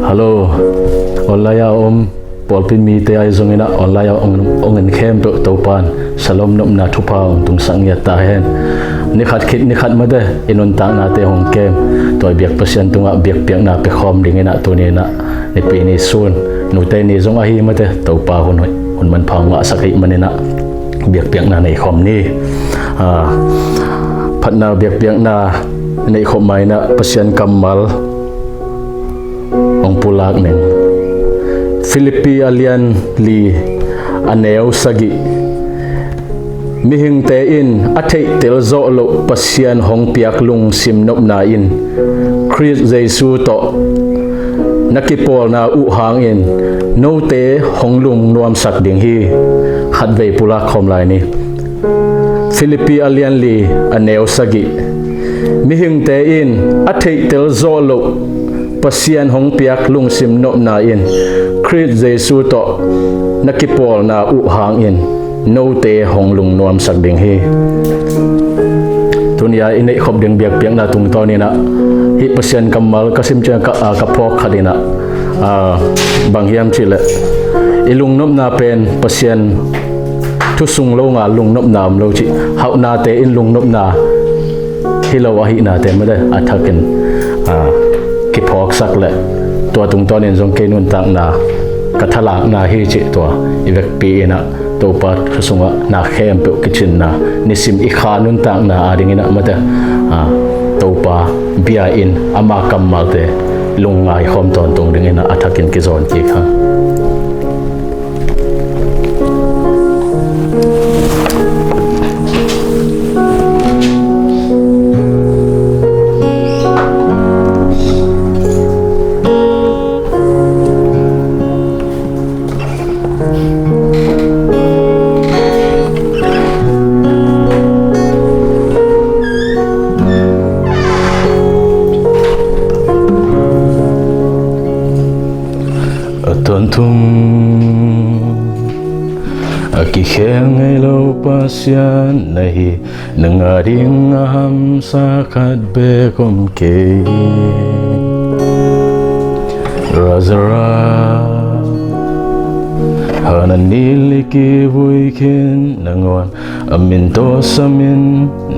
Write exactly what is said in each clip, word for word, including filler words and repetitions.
Hello, online a om pawlpi mite ahi zongin ah, online a om, om in khempeuh Topa'n shalom nopna thupha hong tungsak ngiat ta hen. Nikhat khit nikhat mate i nuntaknate hong kem, tua i biak Pasian tungah biakpiakna pia khawm dingin ah tuni in ah, Nipi ni sun, Nute ni zong ahi mate, Topa hun hoih, hun manpha hong ngahsak ahih manin ah biakpiakna nei khawm ni. Ah, phatna biakpiakna nei khawm ma in ah Pasian kammal hong pulak ning. Filippi a lian li, a neu sagih. Mihingte in a theihtel zawh loh Pasian hong piak lungsim nopna in Khrist Jesu tawh na kipawlna uh hangin note hong lungnuamsak ding hi. Khatvei pulak khawm lai ni. Filippi a lian li, a neu sagih. Mihingte in a theihtel zawh loh Pasian hong piak lungsim nopna in Khrist Jesu tawh na kipawlna uh hangin note hong lungnuamsak ding hi. Tuni a i neih khop ding biakpiakna tungtawn in ah, hih Pasian kammal ka sim ciang ka, a, ka phawk khat in ah, a, bang hiam cih leh, i lungnopna pen Pasian thu sung lo ngal lungnopna om lo cih, hauhnate in lungnopna hi lo ahihnate mate a thakin, a, kiphawksak leh tua tungtawnin zong kei nuntakna ka thalakna hi cih tua i vekpi in ah Topa thu sungah na khempeuh kicinna, nisim i kha nuntakna adingin ah mate, a, Topa bia in ama kammalte lungngai khawm tawntung dingin ah a thakin kizawn kik hang. A tawntung a kikhel ngei lo Pasian na hi, nang ading a hamsa khat bek om kei. Lazarus han a nilh i kivui khin nangawn a min tawh samin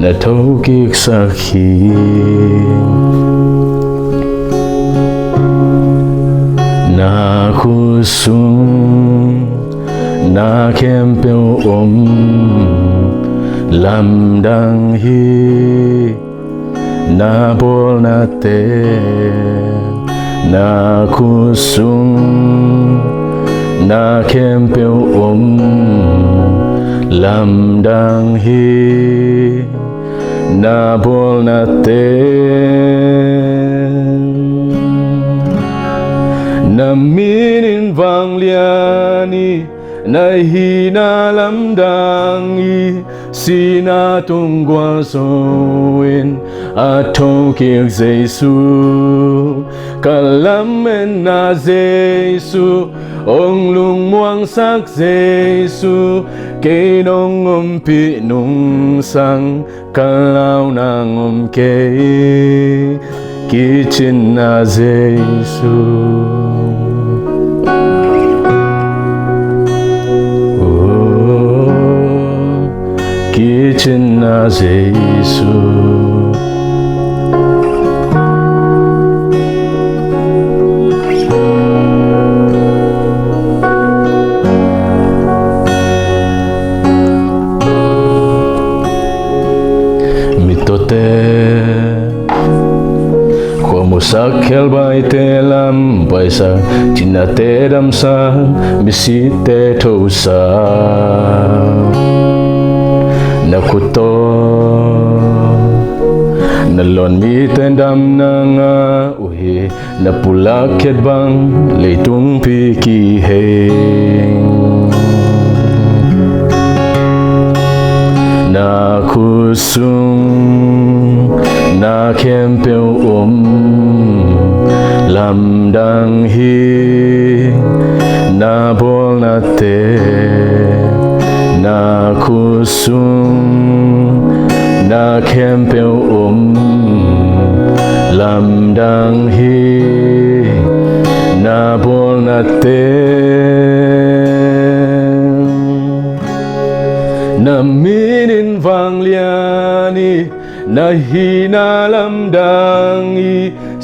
na thokiksak hi. Na khut sung na khempeuh om lamdang hi. Na bawlnate na khut sung na khempeuh om lamdang hi. Na bawlnate na min in vanglian hi. Na hihna lamdang hi. Sihna tung gualzo in a thokik Jesu, ka lametna Jesu, hong lungmuangsak Jesu, kei nong ompih nungsang, ka launa ngom kei, kicinna Jesu. Oh, kicinna Jesu. Mitawte khuamusak, khelbaite lam paisak, cihnate damsak, misitte thosak. Na khut tawh na lawn mite damna ngah uh hi. Na pulak khiat bang leitungpi kihei. Na khut sung na khempeuh om lamdang hi. Na bawlnate na khut sung na khempeuh om lamdang hi. Na bawlnate na minin vanglian hi, na hihna lamdang hi.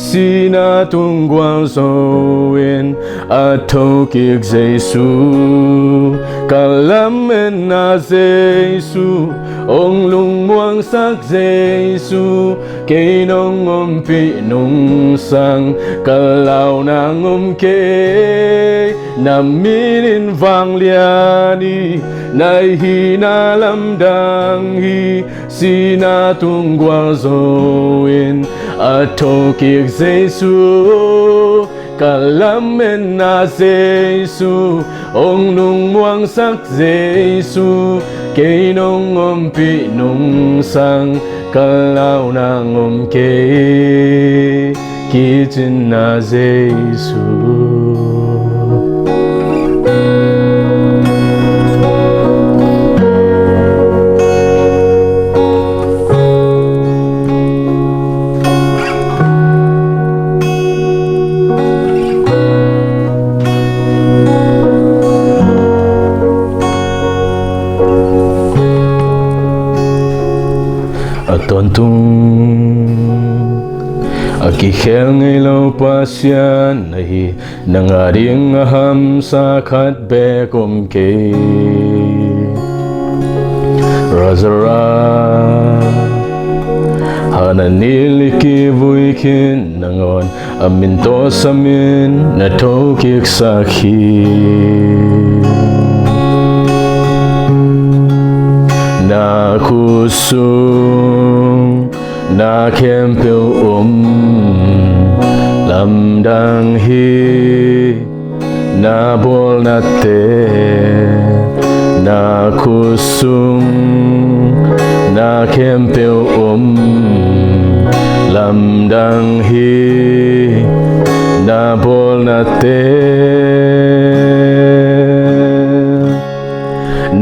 Sihna tung gualzo in a thokik Jesu, ka lametna Jesu, hong lungmuangsak Jesu, kei nong ompih nungsang, ka lau nang om kei. Na minin vanglian hi, na hihna lamdang hi. Sihna tung gualzo in a thokik Jesu, ka lametna Jesu, hong lungmuangsak Jesu, kei nong ompih nungsang, ka lau nang om kei. Kicinna Jesu. A tawntung a kikhel ngei lo Pasian na hi, nang a ding a hamsa khat beek om kei. Lazarus hana nilh i kivui khin nangawn a min tawh samin na thokiksak hi. Na khut sung na khempeuh um lamdang hi. Na bawlnate na khut sung na khempeuh um lamdang hi. Na bawlnate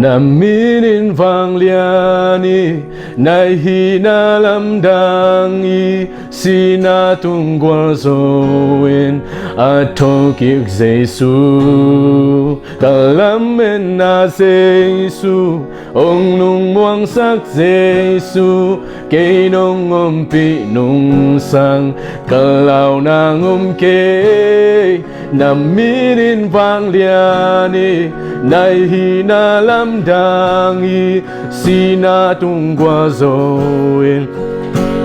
na minin vanglian hi, na hihna lamdang hi. Sihna tung gualzo in a thokik Jesu, ka lametna Jesu, hong lungmuangsak Jesu, kei nong ompih nungsang, ka lau nang om kei. Na minin vanglian hi, na hihna lamdang hi. Sihna tung gualzo in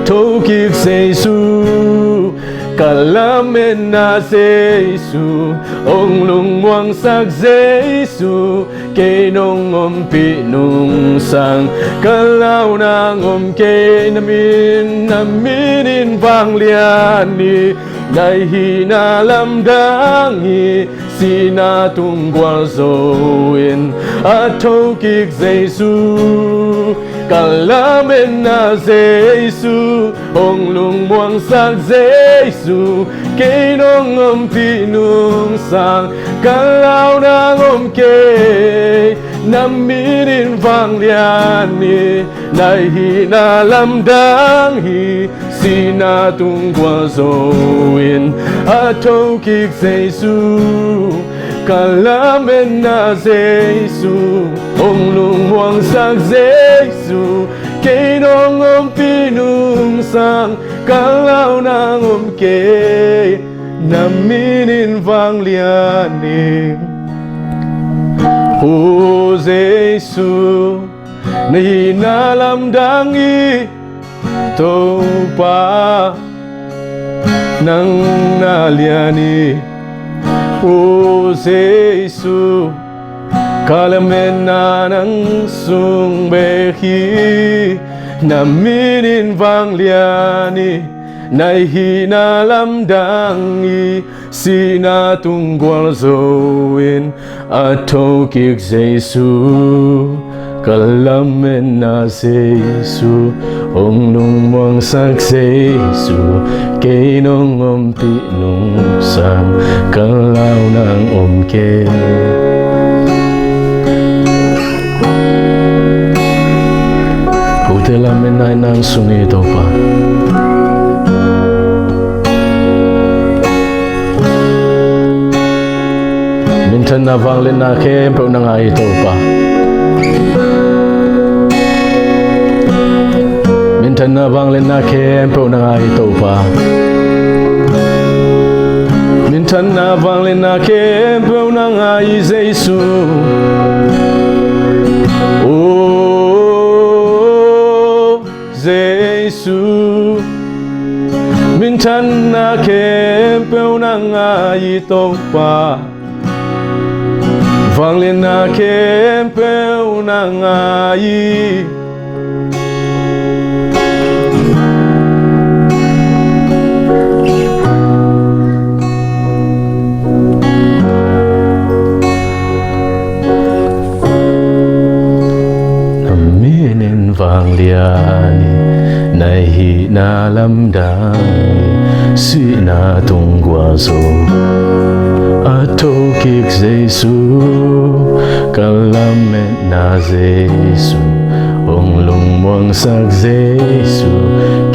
thokik Jesu, ka lametna Jesu, hong lungmuangsak Jesu, kei nong ompih nungsang, ka lau nang om kei. Na min, na minin vanglian hi, na hihna lamdang hi. Sihna tung gualzo in a thokik Jesu, ka lametna Jesu, hong lungmuangsak Jesu, kei nong ompih nungsang, ka lau nang om kei. Na minin vanglian hi, na hihna lamdang hi. Sihna tung gualzo in a thokik Jesu, ka lametna Jesu, hong lungmuangsak Jesu, kei nong ompih nungsang, ka lau nang om kei. Na minin vanglian hi. O Jesu, na hihna lamdang hi. Topa, nang na lian hi. O Jesu, ka lametna nang sung bek hi. Na minin vanglian hi, na hihna lamdang hi. Sihna tung gualzo in a thokik Jesu, ka lametna Jesu, hong lungmuangsak Jesu, kei nong ompih nungsang, ka lau nang om kei. Kote lametna nang sung hi, Topa. Minthanna vangliatna khempeuh nang a hi Topa. Minthanna vangliatna khempeuh nang a hi Topa. Minthanna vangliatna khempeuh nang a hi Jesu. Oh, Jesu. Minthanna khempeuh nang a hi Topa. Vangliatna khempeuh nang a hi. Na min in vanglian hi, na hihna lamdang hi, sihna tung gualzo a thokik Jesu, ka lametna Jesu, hong lungmuangsak Jesu,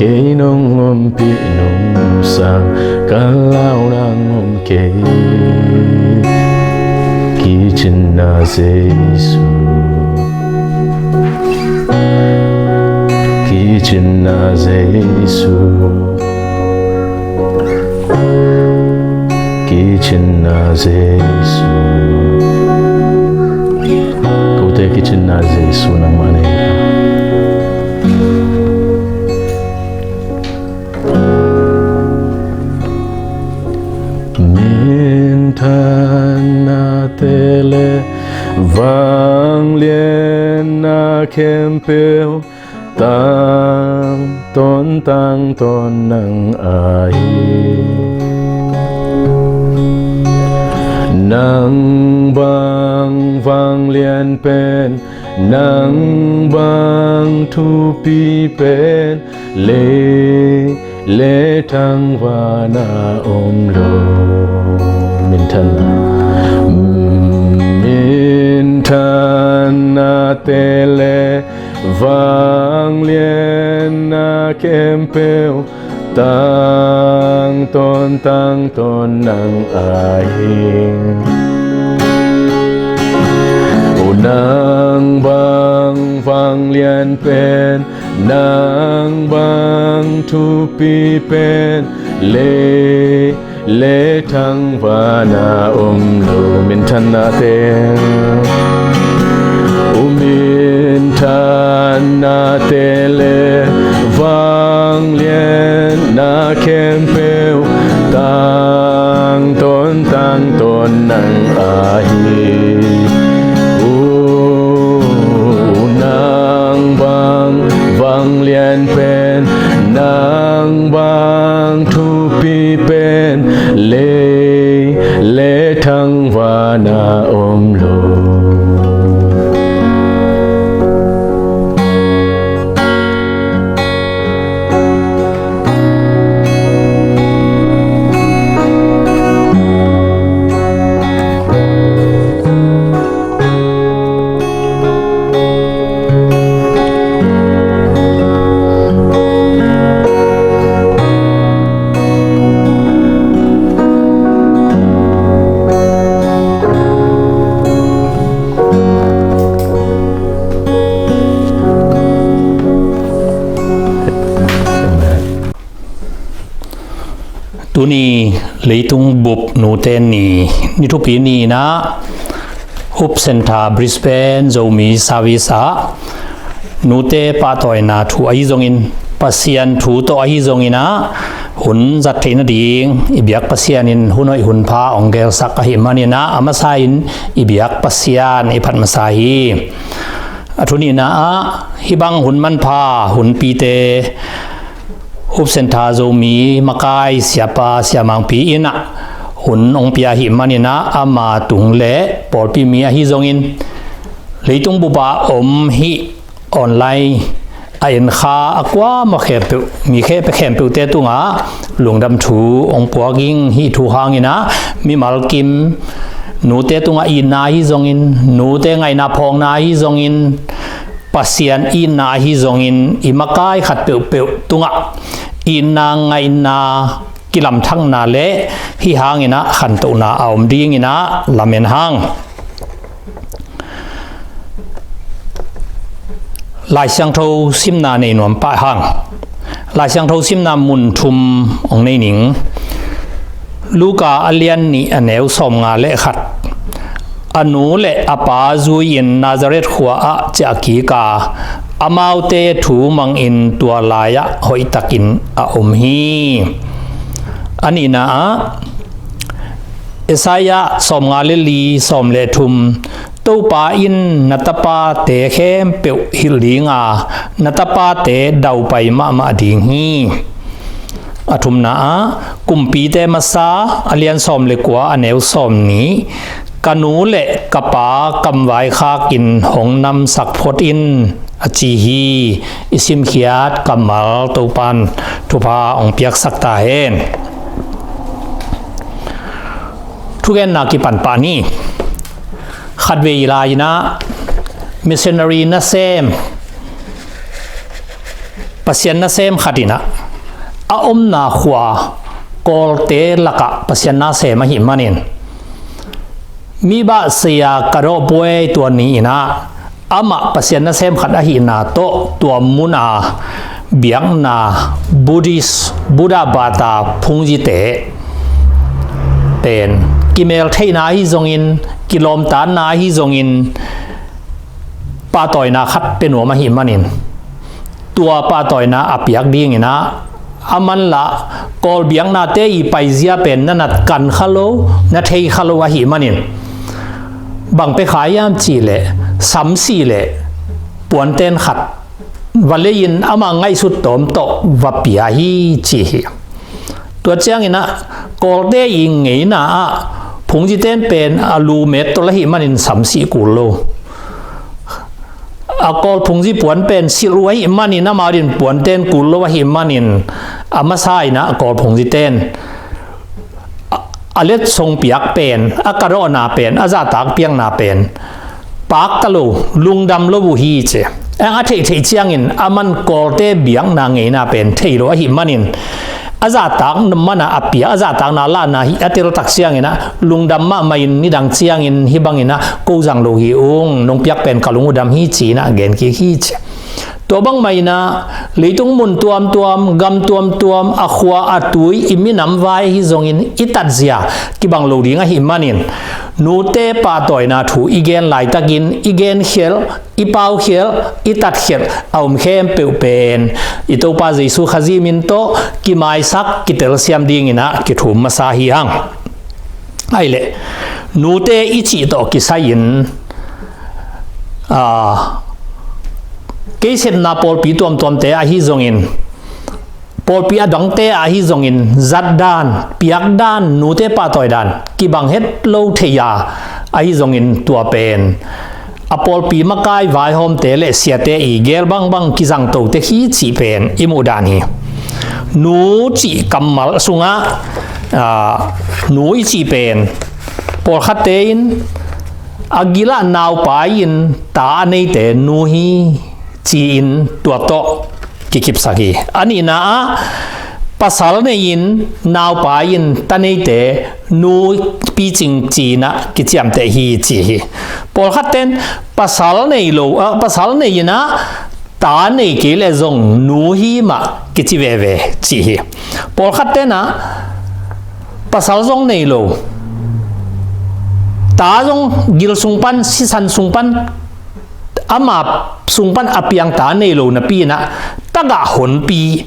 kei nong ompih nungsang, ka lau nang om kei. Kicinna Jesu, kicinna Jesu, kicinna Jesu. Kote kicinna Jesu nangmah nei. Minthanna te le vanglianna khempeuh tangtawn, tangtawn nang a hi. Nang bang vanglian pen, nang bang thupi pen, lei le thangvana om lo. Minthanna, minthanna te le vanglianna khempeuh tangtawn, tangtawn nang a hi. O nang bang vanglian pen, nang bang thupi pen, lei le thangvana om lo. Minthanna te, o minthanna te le vanglianna khempeuh tangtawn, tangtawn nang a hi. O nang bang vanglian pen, nang bang thupi pen, lei le thangvana om lo. Tuni leitung bup nute ni, ni thupi ni-in ah Hope Centre Brisbane Zomi Service ah nute pahtawina thu ahi zongin, Pasian thu tawh ahi zongin ah hun zat theih nading i biak Pasian in hun hoih hun pha hong gelsak ahih manin ah a masa in i biak Pasian i phat masa hi. A thu nihna ah hih bang hun manpha hunpite Hope Centre Zomi makai siapa siamangpi in ah hun hong pia ahih manin ah ama tung le pawlpi mi ahi zongin leitung bup ah om hih online a en kha a kuamah khempeuh, mi khempeuh khempeuhte tungah lungdam thu hong puak ing. Hih thu hangin ah mimal kim nute tungah itna ahi zongin, nute ngaihna phawkna ahi zongin, Pasian itna ahi zongin i makai khat peuhpeuh tungah itna ngaihna kilamthakna le hih hangin ah khantohna a om dingin ah lamen hang. Lai Siangtho simna nei nuam pah hang. Lai Siangtho simna mun thum hong nei ning. Luka a lian nih a neu sawmnga le khat. A nu le a pa zui-in Nazareth khua ah ciah kik a, amaute thu mangin tua lai-ah hoihtakin a om hi. A nihna ah Isaiah sawmnga le li, sawm le thum. Topa in na tapate khempeuh hilh ding a, na tapate daupai mahmah ding hi. A thumna ah Kumpite Masa a lian sawm le kua a neu sawm nih. Ka nu le ka pa kamvai khakin hong namsak phot in, a ci hi. I simkhiat kammal Topan thupha hong piaksak ta hen. Thugenna kipan pah ni. Khatvei lai-in ah missionary nasem, Pasian nasem khat in ah a omna khua Kawlte lakah Pasian nasem ahih manin, mi bah sia ka dawh puai tua ni-in ah amah Pasian nasem khat ahihna tawh tua mun a biakna Buddhist, Buddha bata phungzite pen kimeltheihna ahi zongin, kilawmtatna ahi zongin, pahtawina khat pia nuam ahih manin, tua pahtawina a piak dingin ah a man lah Kawl biaknate i paizia pen na nat kan kha lo, na thei kha lo ahih manin, bang pia kha hiam cih leh samsih le puanten khat va lei-in ama ngaihsut tawm tawh va pia hi ci hi. Tua ciangin ah Kawlte i ngeina ah phungziten pen a lu met tawh la hih manin samsih kul lo. A Kawl phungzi puan pen silh uh ahih manin, amau din puanten kul lo ahih manin, a masa in ah Kawl phungziten a, a letsong piak pen, a kadawhna pen, a zahtak piakna pen pakta lo, lungdam lo uh hi ci. Eng a theihtheih ciangin a man Kawlte biakna ngeina pen thei lo ahih manin, a zahtak mana a piak, a zahtakna lahna hi a teltak ciangin ah lungdam mahmah in, nidang ciangin hih bangin ah ko zang lo hi ung, nong piak pen ka lung uh dam hi ci-in ah gen kik hi ci. Tua bangmah in ah leitung mun tuamtuam, gam tuamtuam, a khua a tui, i minam vai ahi zongin i tatzia kibang lo ding ahih manin, nute pahtawina thu i gen laitakin i genkhial, i paukhial, i tatkhial a om khempeuh pen i Topa Jesu Khazih min tawh kimaisak, kitelsiam dingin ah kithum masa hi hang. Ahih leh nute i cih tawh kisai-in, aa, kei sepna pawlpi tuamtuamte ahi zongin, pawlpi a dangte ahi zongin, zat dan, piak dan, nute pahtawi dan kibang het lo thei a, ahi zongin tua pen a pawlpi makai vaihawmte le siate i gel bangbang kizangto tek hi cih pen i muh dan hi. Nu cih kammal sungah, aa, nu i cih pen pawlkhatte in a gil ah naupai-in ta a neite nu hi ci-in tua tawh kikipsak hi. A nihna ah pasal nei-in naupai-in ta neite nu picing ci-in ah kiciamteh hi ci hi. Pawlkhatten pasal nei lo, ah, pasal nei-in ah ta nei kei leh zong nu hi mah kici veve ci hi. Pawlkhatten ah pasal zong nei lo, ta zong gil sung pan, sisan sung pan, ama sung pan a piang ta nei lo napi-in ah tagah honpi,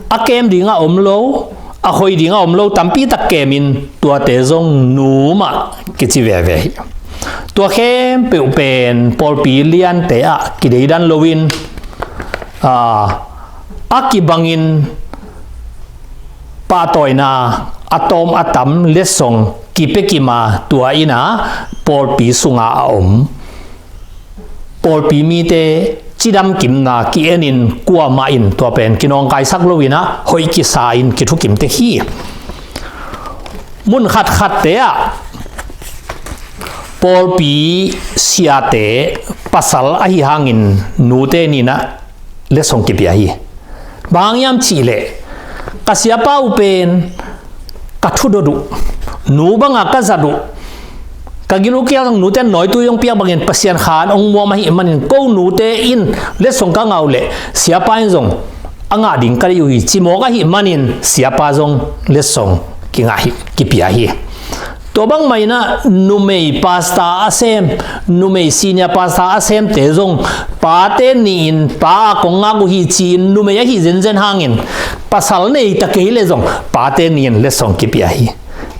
a kem ding a om lo, a khoi ding a om lo, tampi tak kemin tuate zong nu mah kici veve hi. Tua khempeuh pen pawlpi liante ah kideidan loin, aa, a kibangin pahtawina a tawm a tam letsong kipia kim a, tua in ah pawlpi sunga a om pawlpi mite cidam kimna ki-enin kuamah in tua pen kinawngkaisak lo-in ah hoih kisa-in kithukim tek hi. Mun khatkhatte ah pawlpi siate pasal ahi hangin nute ni-in ah letsong kipia hi. Bang hang hiam cih leh Ka siapa uh pen ka thudot uh, nu banga ka zat uh, ka gil uh kiang zong nute nawitui hong piak bangin Pasian khan hong muam ahih manin ko nute in letsong ka ngah uh leh siapa in zong a ngah ding ka deih uh hi, ci mawk ahih manin siapa zong letsong kingah hi, kipia hi. Tua bangmah inah numei pastor a sem, numei senior pastor a semte zong pate ni-in pa a kong ngak uh hi ci-in numei ahi zenzen hangin pasal nei ta kei leh zong pate ni-in letsong kipia hi.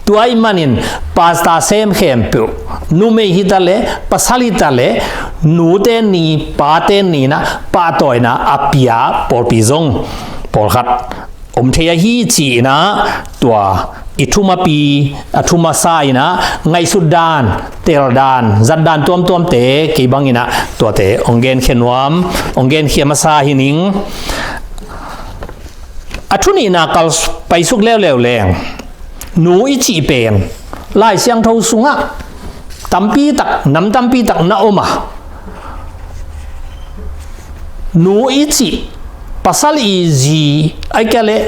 Tua ahih manin pastor sem khempeuh, numei hi ta leh pasal hi ta leh, nute ni pate ni inah pahtawina a pia pawlpi zong pawlkhat om thei ahi ci-inah, tua i thumapi, a thumasa inah ngaihsut dan, tel dan, zat dan tuamtuamte kei banginah tuate hong genkhia nuam, hong genkhia masa hi ning. A thunihna kal paisuk leuleu leng, nu i cih pen Lai Siangtho sungah tampitak, nam tampitak na om a, nu i cih, pasal i zi, ahih kei leh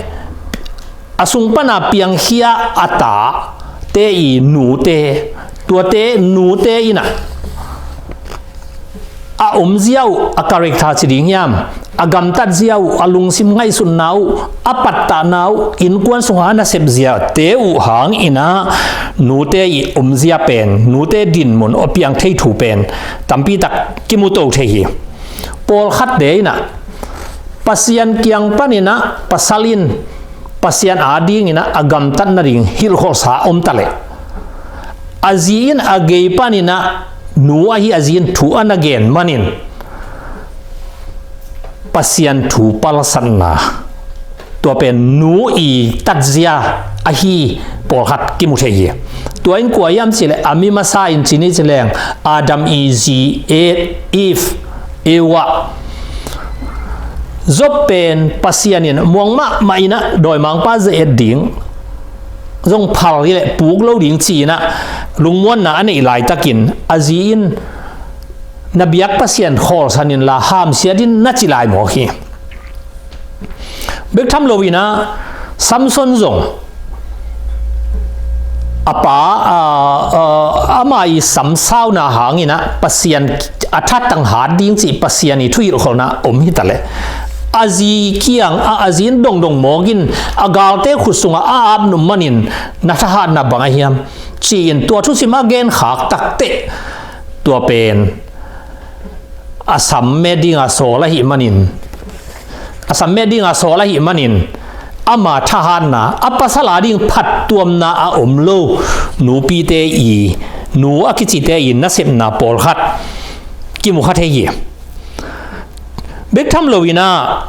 a sung pana piangkhia a tate i nute, tuate nute inah a omzia uh, a character ci ding hiam, a gamtatzia uh, a lungsim ngaihsutna uh, a pattahna uh, innkuan sungah a nasepziate uh hang inah nute i omzia pen, nute dinmun a piang thei thu pen tampitak kimuto thei hi. Pawlkhatte inah Pasian kiang paninah pasal in Pasian adinginah a gamtat nading hilhkholhsa om ta leh, a zi in a gei paninah nu ahi a zi in thu a na gen manin Pasian thu palsatna, tua pen nu i tatzia ahi pawlkhat kimu thei hi. Tua in kua hiam cih leh a mi masa in ci ni ci leng Adam i zi Eve, Eva. Job pen Pasian in muang mahmah inah dawimangpa ze-et ding zong phal hi leh puk lo ding ci-inah lungmuanna a neih laitakin a zi in na biak Pasian khawlsan inla hamsiat in na ci lai mawk hi. Bek tham lo inah Samson zong a pa, a, a, ama i samsauna hanginah Pasian a thatang hat ding cih Pasian i thuhilhkholhna om hi ta leh, a zi kiang a, a zi in dongdong mawk in a galte khut sungah a ap nop manin na thahatna bang a hiam ci-in tua thusim a genkhak takteh, tua pen a sam met dinga sawl ahih manin, a sam met dinga sawl ahih manin ama thahatna, a pasal ading phattuamna a om lo nupite i, nu a kicite i nasepna pawlkhat kimu kha thei hi. Bek tham lo inah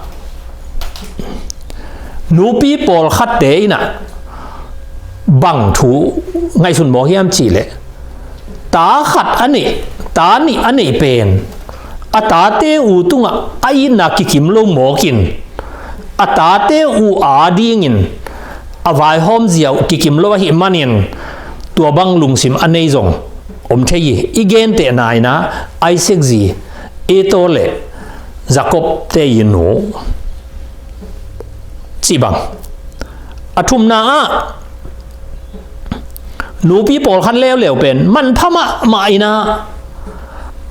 nupi pawlkhatte inah bang thu ngaihsun mawk hiam cih leh, ta khat a neih, ta nih a neih pen a tate uh tungah a itna kikim lo mawkin, a tate uh adingin a vaihawmzia uh kikim lo ahih manin tua bang lungsim a nei zong om thei hi. I gentehna inah Isaac zi Esau le Jacob te i nu cih bang. A thumna ah nupi pawlkhat leuleu pen manpha mahmah inah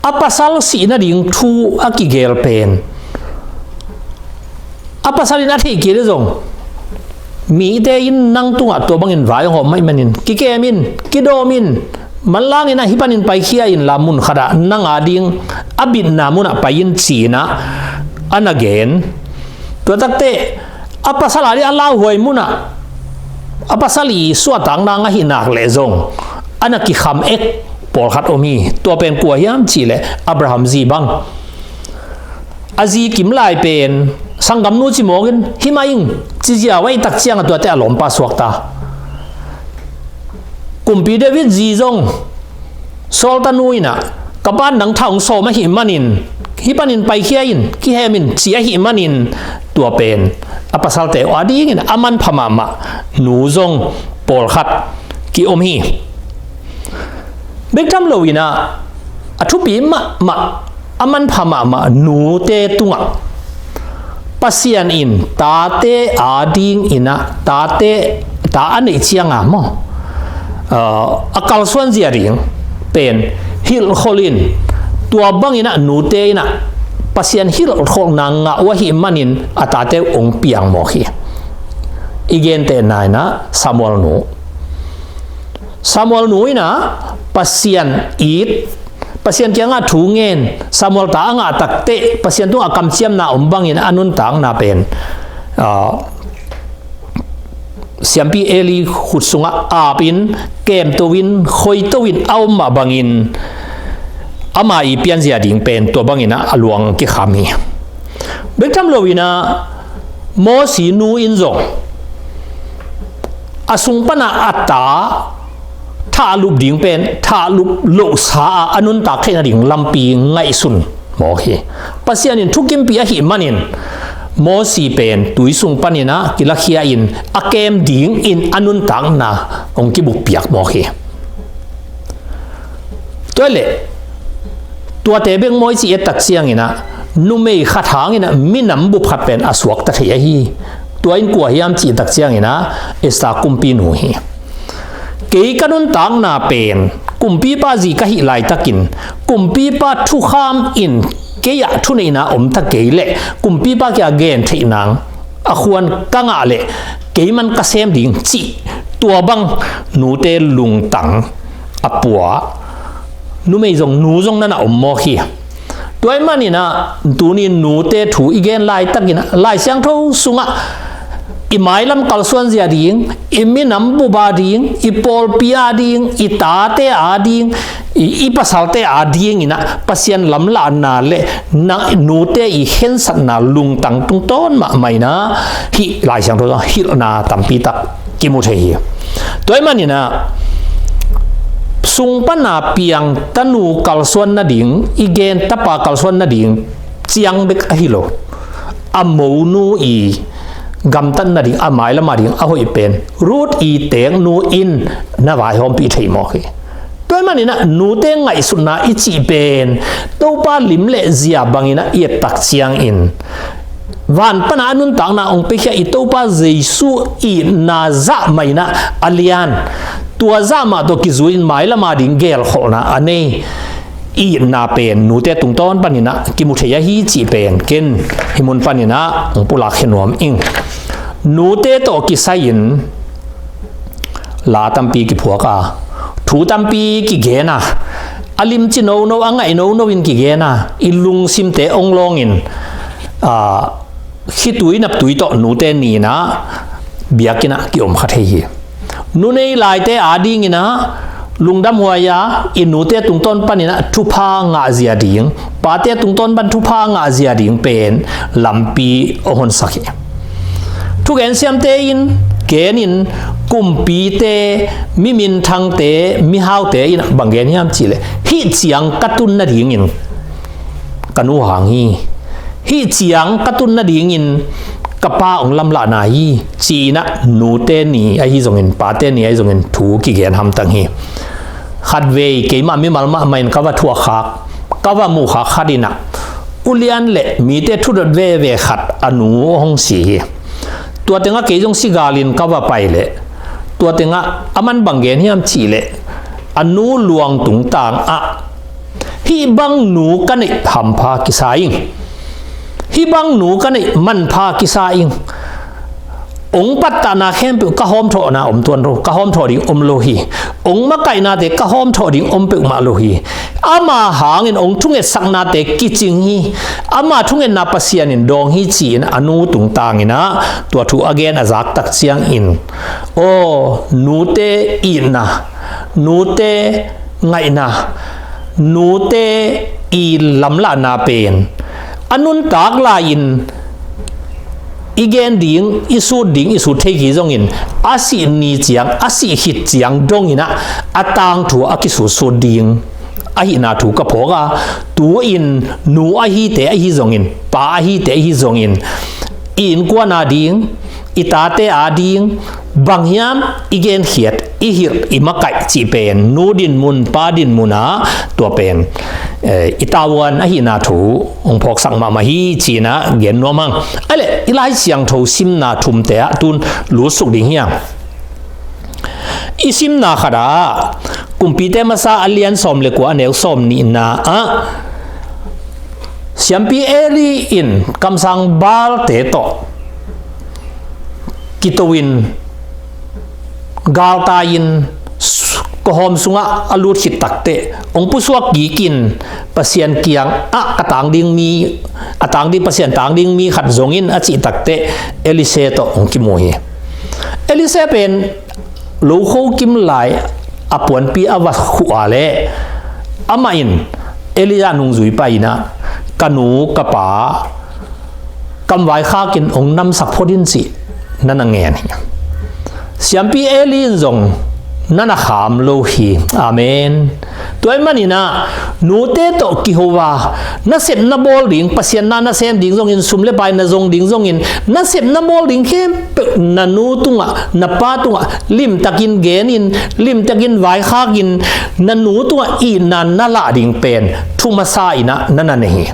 a pasal sih nading thu a kigel pen a pasal in a theih kei le zong mite in nang tungah tua bangin vai hong hawm maih manin kikem in, kidawm in, manlang inah hih panin paikhia inla mun khatah nang ading a bitna munah pai in ci-inah a na gen. Tua takteh a pasal ading a lauhuai munah a pasal i suahtakna ngah hi nak leh zong a na kikham ek pawlkhat om hi. Tua pen kua hiam cihleh Abraham zi bang. A zi kim lai pen sanggamnu ci mawkin hih mah ing ci ziau ahih tak ciangah tuate a lawmpa suakta. Kumpi David zi zong Saul tanu inah ka pa'n nang tha hong sawm ahih manin hih panin paikhia in, kihem in ci ahih manin tua pen a pasalte uh adingin a manpha mahmah nu zong pawlkhat ki-om hi. Bek tham lo inah a thupi mahmah, a manpha mahmah nute tungah Pasian in tate ading in ah, tate, ta a neih ciang a maw, a kalsuan zia ding pen hilhkholh in, tua bangin ah nute in ah Pasian hilhkholhna ngah uh ahih manin a tate uh hong piang mawk hi. I gentehna in ah Samuel nu, Samuel nu in ah Pasian it, Pasian kiangah thu ngen, Samuel ta a ngah takteh Pasian tungah kamciamna om bangin a nuntakna pen, ah, siampi Eli khut sungah apin, kemto in, khoito in a om mah bangin ama i pianzia ding pen tua bangin ah a luang kikham hi. Bek tham loin ah Mosi nu in zong a sung pana a ta thahlup ding pen thahlup lohsa a a nuntak theihna ding lampi ngaihsun mawk hi. Pasian in thukimpih ahih manin Mosi pen tui sung panin ah kilakhia in a kem dingin a nuntakna hong kibukpiak mawk hi. Tua leh tuate bek maw i cih i et tak ciangin ah numei khat hangin ah minam bup khat pen a suakta thei ahi. Tua in kua hiam cih tak ciangin ah Esther kumpinu hi. Kei ka nuntakna pen kumpipa zi ka hih laitakin kumpipa thukham in kei ah thuneihna om ta kei leh kumpipa kiangah gen theih nang a khuan ka ngah leh keiman ka sem ding cih tua bang nute lungtang a pua numei zong, nu zong na na om mawk hi. Tua ahih manin ah tuni nute thu i gen laitakin ah Lai Siangtho sungah i mailam kalsuan zia ding, i minam bup a ding, i pawlpi a ding, i tate a ding, i, i pasalte a dingin ah Pasian lamlahna leh na, nute i khensatna lungtang tungtawn mahmah in ah hih Lai Siangtho sungah hilhna tampi tak kimu thei hi. Tua ahih manin ah sung pana piang tanu kalsuan nading i gen, tapa kalsuan nading ciang bek ahi lo, a monu i gamtat nading, a mailam a ding a hoih pen Ruth i teeknu in na vaihawmpih thei mawk hi. Tua ahih manin ah nute ngaihsutna i cih pen Topa lim leh zia bangin ah i et tak ciangin van pana a nuntakna hong piakhia i Topa Jesu itna zah mah in ah a lian, tua zah mah tawh kizui in mailam a ding gelkholhna a nei itna pen nute tungtawn panin ah kimu thei ahi cih pen ken hih mun panin ah hong pulakkhia nuam ing. Nute tawh kisai-in la tampi kiphuak a, thu tampi kigen a, a limci nono, a ngaih nono in kigen a, i lungsimte hong lawngin, a, khitui naptui tawh nute ni-in ah biakinn ah kiom kha thei hi. Nu nei laite a dingin ah lungdamhuai a, i nute tungtawn panin ah thupha ngahzia ding, pate tungtawn pan thupha ngahzia ding pen lampi hong honsak hi. Thugen siamte in, gen in, kumpite, mi minthangte, mihaute in bang gen hiam cihleh, hih ciang ka tun nadingin ka nu hang hi. Hih ciang ka tun nadingin ka pa hong lamlahna hi, ci-in ah nute ni ahi zongin, pate ni ahi zongin thu kigen hamtang hi. Khatvei keimah mimal mahmah in ka va thuakkhak, ka va muhkhak khat in ah ulian leh mite thudot veve khat a nu hong si hi. Tua tengah kei zong si galin ka va pai leh, tua tengah a man bang gen hiam cihleh, a nu luang tungtang ah hih bang nu ka neih hampha kisa ing, hih bang nu ka neih manpha kisa ing. Hong pattahna khempeuh ka hawmthawhna om tuan lo, ka hawmthawh ding om lo hi. Hong makaihnate ka hawmthawh ding om peuhmah lo hi. Ama hangin hong thungetsaknate kicing hi. Ama thungetna Pasian in dawng hi, ci-in a nu tungtangin ah tua thu a gen a zak tak ciangin, aw, nute itna, nute ngaihna, nute i lamlahna pen a nuntak lai-in i gen ding, i sut ding, i sut thei kei zongin, a sih ni ciang, a sih khit ciang dongin ah a tangthu a kisutsut ding ahihna thu ka phawk a, tu-in nu ahite ahi zongin, pa ahite ahi zongin, i innkuan a ding, i tate a ding, bang hiam i genkhiat, i hilh, i makaih cih pen nu dinmun, pa dinmun ah tua pen, eh, i tavuan ahihna thu hong phawksak mahmah hi ci-in ah gen nuam hang. Ahih leh i Lai Siangtho simna thumte ah tun lutsuk ding hi hang. I simna khat ah Kumpite Masa a lian sawm le kua, a neu sawm nihna ah Siampi Eli in kamsang Baalte tawh kito-in galtai-in kawhawm sungah a lut khit takteh hong pusuak kikin Pasian kiangah a tang ding mi, a tang ding, Pasian tang ding mi khat zong in a cih takteh Elisha tawh hong kimu hi. Elisha pen lokho kim lai a puanpi a va khuh a leh amah in Elijah nungzui pai-in ah, "Ka nu ka pa kam vaikhakin hong namsak phot in," ci-in na na ngen hi. Siampi Eli in zong na na kham lo hi. Amen. Tua ahih manin ah nute tawh kiho a, nasepna bawl ding, Pasian na nasem ding zongin, sum le pai na zong ding zongin, nasepna bawl ding khempeuh na nu tungah, na pa tungah limtakin genin, limtakin vaikhakin, na nu tungah itna na lah ding pen thu masa-in ah na na nei hi.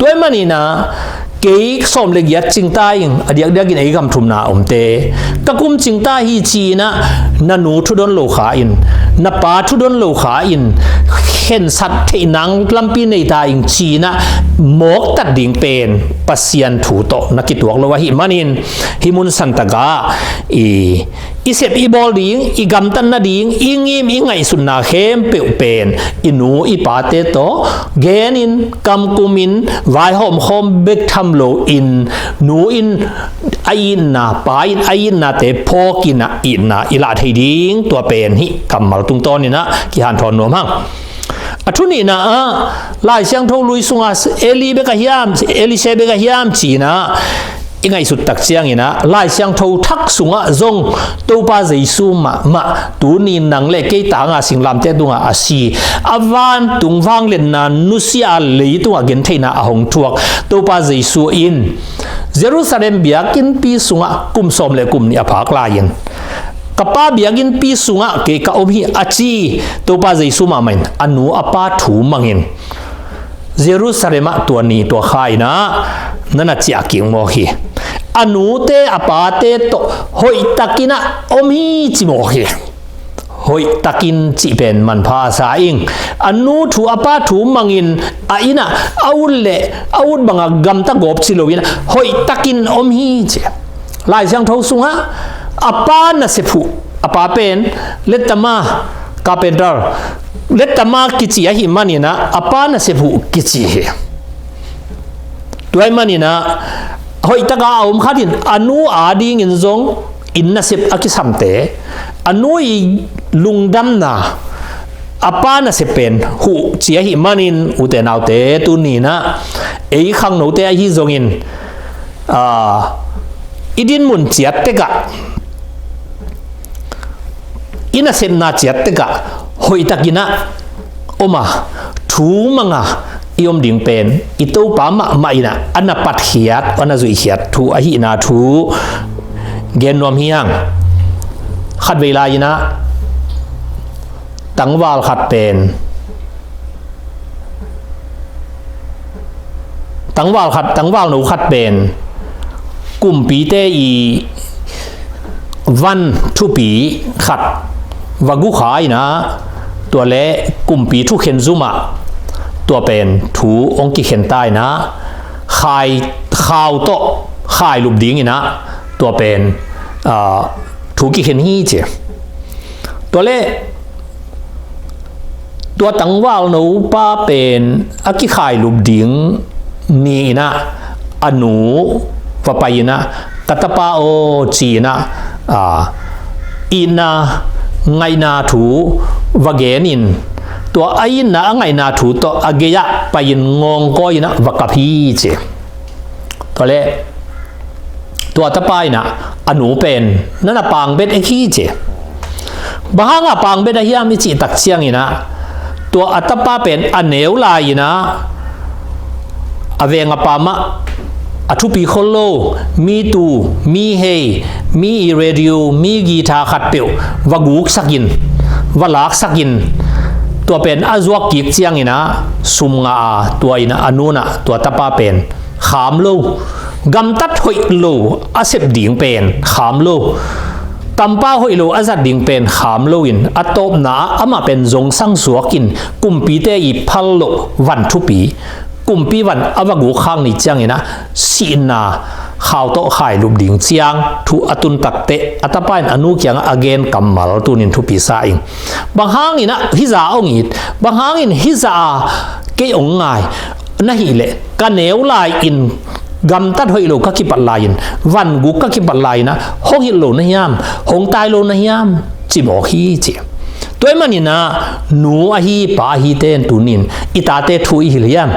Tua ahih manin ah kei sawm le giat cingta ing, a diakdiakin ei gam thumna a omte, ka kum cingta hi ci-in ah na nu thudon lo kha in, na pa thudon lo kha in, khensat theih nang lampi nei ta ing ci-in ah mawktat ding pen Pasian thu tawh na kituak lo ahih manin, hih mun santak ah i i sep i bawl ding, i gamtat nading, i ngim i ngaihsutna khempeuh pen i nu i pate tawh genin, kamkumin, vaihawm khawm bek tham loin, nu in a itna, pa in a itnate phawkin ah itna i lah thei ding, tua pen hih kammal tungtawnin ah kihanthawn nuam hang. A thu nihna ah, Lai Siangtho lui sungah Eli bek a hiam, Elisha bek a hiam ci-in ah i ngaihsut tak ciangin ah, Lai Siangtho thak sungah zong Topa Jesu mahmah tuni nang le kei tanga singlamteh tungah a si, a vantung vangliatna nusia a leitungah gentheihna a hong thuak Topa Jesu in Jerusalem biakinnpi sungah kum sawm le kum nih a phak lai-in, "Ka Pa biakinnpi sungah kei ka om hi," a ci Topa Jesu mahmah in a nu a pa thu mangin Jerusalem ah tua ni tua kha-in ah na na ciah kik mawk hi. A nute a pate tawh hoihtakin ah om hi ci mawk hi. Hoihtakin cih pen manpha a sa ing. A nu thu a pa thu mangin a inn ah a ut le a ut bangah gamta gawp ci loin ah hoihtakin om hi ci. Lai Siangtho sungah a pa nasep huh, a pa pen lettama, carpenter, lettama kici ahih manin ah a pa nasep huh kici hi. Tua ahih manin ah hoihtaka a om khat in a nu adingin zong inn nasep a kisamte, a nu i lungdamna, a pa nasep pen huh ci ahih manin, ute naute, tuni-in ah ei khangnote ahi zongin, aa, i dinmun ciat tekah, i nasepna ciat tekah hoihtakin ah om a, thu mang a i om ding pen i Topa mahmah in ah a na patkhiat, a na zuihkhiat thu ahihna thu gen nuam hi hang. Khatvei lai-in ah tangval khat pen, tangval khat, tangvalno khat pen kumpite i van thupi khat va gu kha-in ah, tua le kumpi thukhen zum ah tua pen thu hong kikhen ta-in ah, khai, khau tawh khailup dingin ah tua pen, aa, thu kikhen hi ci. Tua le tua tangvalno pa pen a kikhailup ding ni-in ah a nu va pai-in ah, "Ka tapa aw," ci-in ah, aa, itna ngaihna thu va genin, tua a itna a ngaihna thu tawh a gei-ah pai-in ngawngkawi-in ah va kap hi ci. Tua le tua tapa in ah a nu pen na na pangbet ek hi ci. Bang hanga pangbet a hiam i cih tak ciangin ah, tua a tapa pen a neu lai-in ah a veng a pa mah a thupi khol lo, mi tu, mi hei, mi i radio, mi guitar khat peuh va guksakin, va laksakin, tua pen a zuak kik ciangin ah sum ngah a, tua in ah a nu in ah tua tapa pen kham lo, gamtat hoih lo a sep ding pen kham lo, kampau hoih lo a zat ding pen kham loin, a tawpna ah amah pen zongsang suakin kumpite i phal loh van thupi, kumpi van a va guk khak ni ciangin ah sihna khau tawh khailup ding ciang thu a tun takteh a tapa in a nu kiangah a gen kammal tunin thupi sa ing. Bang hangin ah hih zah hong it, bang hangin hih zah a kei hong ngai na hih leh, ka neu lai-in gamtat hoih lo ka kipat lai-in, van guk ka kipat lai-in ah hong hilh lo na hiam, hong tai lo na hiam, ci mawk hi ci. Tua ahih manin ah nu ahi pa ahite in tunin i tate thu i hilh hiam?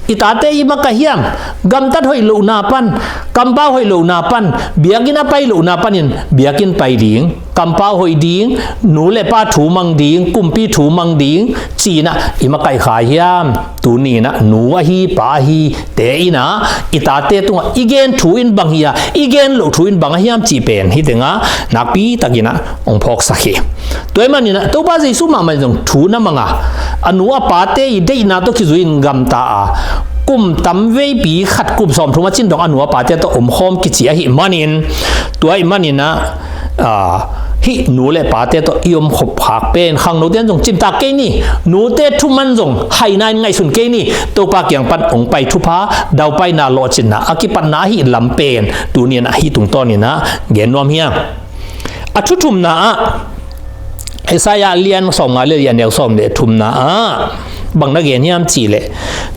I tate i makaih hiam? Gamtat hoih lohna pan, kampau hoih lohna pan, biakinn a pai lohna panin biakinn pai ding, kampau hoih ding, nu le pa thu mang ding, kumpi thu mang ding ci-in ah i makaih kha hiam? Tuni in ah nu ahi pa ahite in ah i tate tungah i gen thu in bang hi a, i gen loh thu in bang a hiam cih pen hih tengah nakpi takin ah hong phawksak hi. Tua ahih manin ah Topa Jesuh mahmah in zong thu na mang a, a nu a pate i deihna tawh kizui-in gamta a, kum tamveipi khat, kum sawmthum a cin dong a nu a pate tawh omkhawm kici ahih manin, tua ahih manin ah, aa, hih nu le pate tawh i omkhop khak pen khangnote in zong cimtak kei ni. Nute thuman zong haina in ngaihsun kei ni. Topa kiang pan hong pai thupha, daupaina, lawhcinna a kipatna ahih lam pen tuni in ah hih tungtawnin ah gen nuam hi hang. A thu thumna ah, Isaiah lian sawmnga le li, a neu sawm le thumna ah bang na gen hiam cih leh,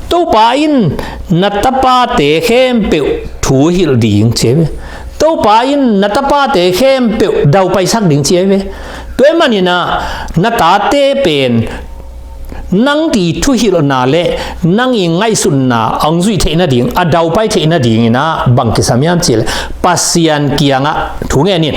Topa in na tapate khempeuh thu hilh ding ci ahi ve. Topa in na tapate khempeuh daupaisak ding ci ahi ve. Tua ahih manin ah na tate pen nang i thuhilhna le nang i ngaihsutna hong zuih theih nading, a daupai theih nadingin ah bang kisam hiam cih leh Pasian kiangah thu ngen in.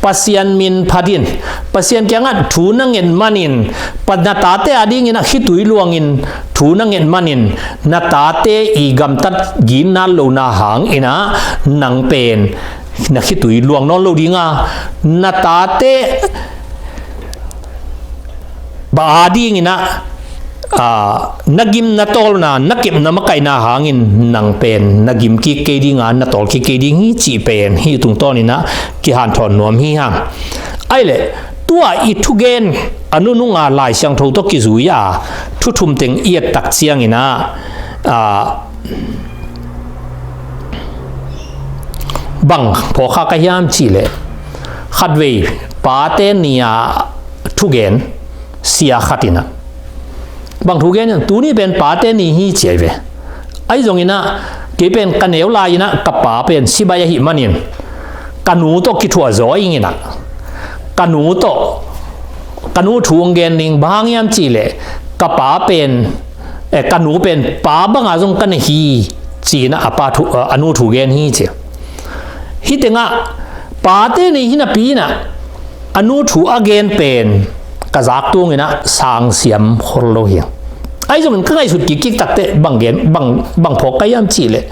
Pasian min phat in. Pasian kiangah thu na nget manin, pa, na tate adingin ah khitui luangin thu na nget manin, na tate i gamtat ginat lohna hangin ah nang pen na khitui luang nawn lo ding a, na tate pa adingin ah, aa, na gim na tawlna, na kep na makaihna hangin nang pen na gim kik kei ding a, na tawl kik kei ding hi cih pen hih tungtawnin ah kihanthawn nuam hi hang. Ahih leh tua i thugen a nunung a Lai Siangtho tawh kizui a thu thum teng i et tak ciangin ah, aa, bang phawk kha ka hiam cih leh, khatvei Pate Ni a thugen sia khat in ah bang thu gen in, tuni pen Pate Ni hi ci ahi ve. Ahi zongin ah kei pen ka neu lai-in ah ka pa pen sibai ahih manin ka nu tawh kithuah zaw ing in ah ka nu tawh, ka nu thu hong gen ning, bang hang hiam cih leh ka pa pen, eh, ka nu pen pa banga zong ka nei hi ci-in ah a pa thu, a nu thu gen hi ci. Hih tengah Pate Ni hi napi-in ah a nu thu a gen pen ka zak tungin ah sangsiam khol lo hi. Ahi zongin ka ngaihsut kikkik takteh bang gen, bang, bang phawk ka hiam cih leh,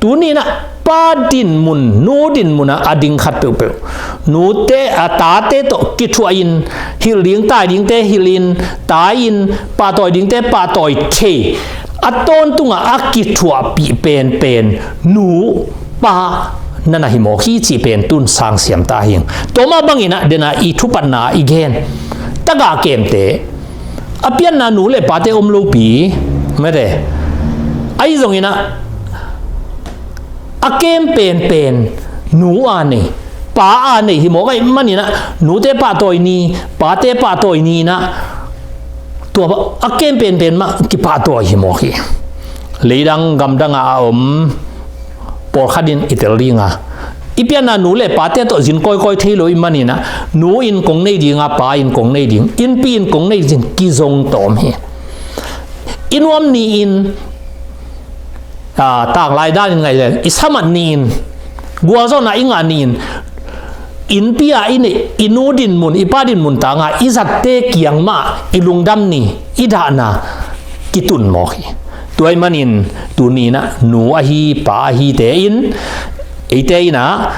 tuni in ah pa dinmun, nu dinmun ah a ding khat peuhpeuh, nute, a tate tawh kithuah in, hilh ding tai dingte hilh in, tai in, pahtawi dingte pahtawi thei, a tawntungah a kithuahpih penpen nu pa na na hi mawk hi cih pen tun sangsiam ta hi ing. Tua mah bangin ah dena i thupatna i gen tagah kemte, a pianna nu le pate om lopi mete. Ahi zongin ah a kem penpen nu a nei, pa a nei hi mawk ahih manin ah nute pahtawi ni, pate pahtawi ni in ah tua a kem penpen mah kipahtawi hi mawk hi. Leidang gamdang a a om pawlkhat in i tel ding a, i pianna nu le pate tawh zin kawikawi thei lo ahih manin ah nu in kong nei ding a, pa in kong nei ding, innpi in kong nei ding, kizong tawm hi. I nuam ni-in, aa, tanglai danin ngai leng i samat ni-in, gualzawhna i ngah ni-in, innpi a i neih, i nu dinmun, i pa dinmun tanga i zatte kiang mah i lungdam ni, i dahna kitun mawk hi. Tua ahih manin tuni in ah nu ahi pa ahite in, eite in ah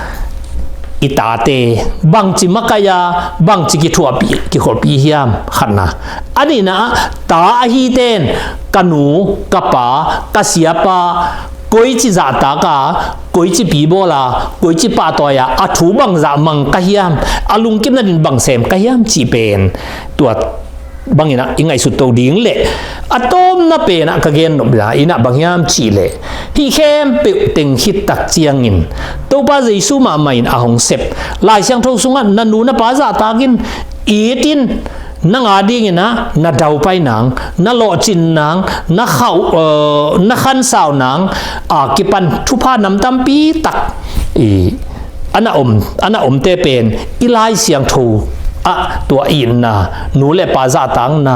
i tate bangci makaih a, bangci kithuahpih, kikholhpih hiam? Khatna. A nihna ah ta ahite in ka nu, ka pa, ka siapa koici zahtak a, koici pi bawl a, koici pahtawi a, a thu bangzah mang ka hiam, a lungkimna ding bang sem ka hiam cih pen tua bangin ah i ngaihsut to ding leh, a tawpna pen ah ka gen nopna in ah bang hiam cih leh, hih khempeuh teng khit tak ciangin Topa Jesu mahmah in a hong sep Lai Siangtho sungah na nu na pa zahtak in, it in, nang a dingin ah na daupai nang, na lawhcin nang, na khauh, eh, na khansau nang a kipan thupha nam tampi tak i a na om, a na omte pen i Lai Siangtho ah tua itna, nu le pa zahtakna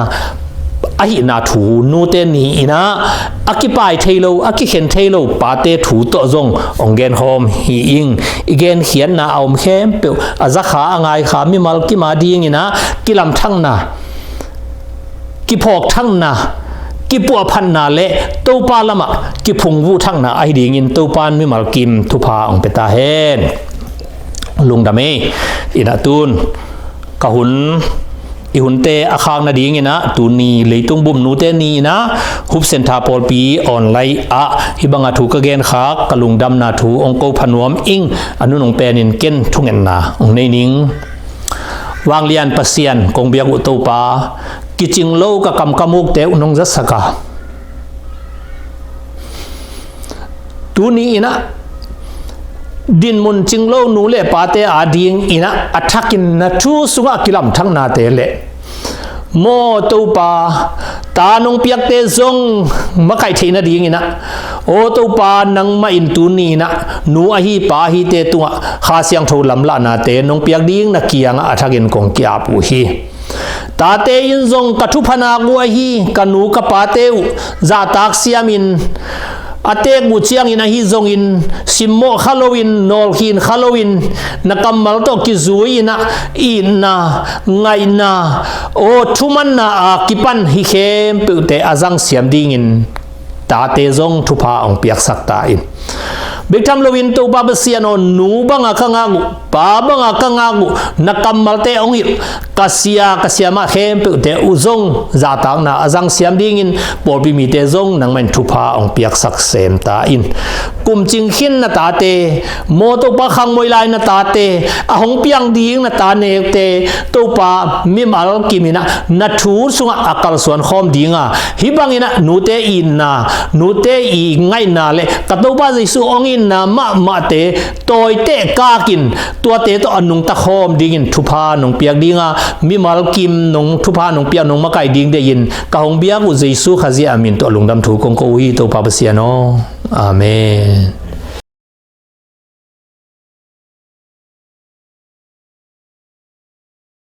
ahihna thu, nute ni in ah a kipai thei lo, a kikhen thei lo pate thu tawh zong hong genkhawm hi ing. I genkhiatna a om khempeuh, a zakha, a ngaikha mimal kim a dingin ah kilamthakna, kiphawkthakna, kipuahphatna le Topa lamah kiphungvuhthakna ahi dingin Topa in mimal kim thupha hong pia ta hen. Lungdam ei. In ah tun ka hun, i hunte a khak nadingin ah tuni Leitung Bup Nute Ni in ah Hope Centre pawlpi online ah hih banga thu ka genkhak, ka lungdamna thu hong ko pha nuam ing. A nunung penin ken thungetna hong nei ning. Vanglian Pasian, kong biak uh Topa, kicing lo ka kam ka mukte uh nong zasak a, tuni in ah dinmun cing lo nu le pate a dingin ah a thakin na thu sungah kilamthaknate le maw Topa, ta nong piakte zong makaih theih nadingin ah, aw Topa, nangmah in tuni in ah nu ahi pa ahite tungah Kha Siangtho lamlahnate nong piak ding na kiangah a thakin kong ki-ap uh hi. Tate in zong ka thupha nak uh ahi, ka nu ka pate uh zahtak siamin a teek uh ciangin ahi zongin, simmawh kha loin, nawlkhin kha loin, na kammal tawh kizui in ah itna, ngaihna, aw thumanna a kipan hih khempeuhte a zangsiam dingin tate zong thupha hong piaksak ta in. Bek tham loin Topa Pasian aw, nu banga ka ngak uh, pa banga ka ngak uh, na kammalte hong hilh, ka sia, ka siamah khempeuhte uh zong zahtakna a zangsiam dingin pawlpi mite zong nangmah in thupha hong piaksak sem ta in. Kumcing khin na tate, maw Topa, khangmoi lai na tate, a hong piang ding na ta nekte, Topa, mimal kimin ah na thu sungah a kalsuan khawm dinga, hih bangin ah nute itna, nute i ngaihna le ka Topa Jesu hong itna mahmahte tawiteh kakin, tuate tawh a nungta khawm dingin thupha nong piak dinga, mimal kim nong thupha nong piak, nong makaih ding deihin ka hong biak uh Jesu Khazih a min tawh lungdam thu kong ko uh hi, Topa Pasian aw. Amen.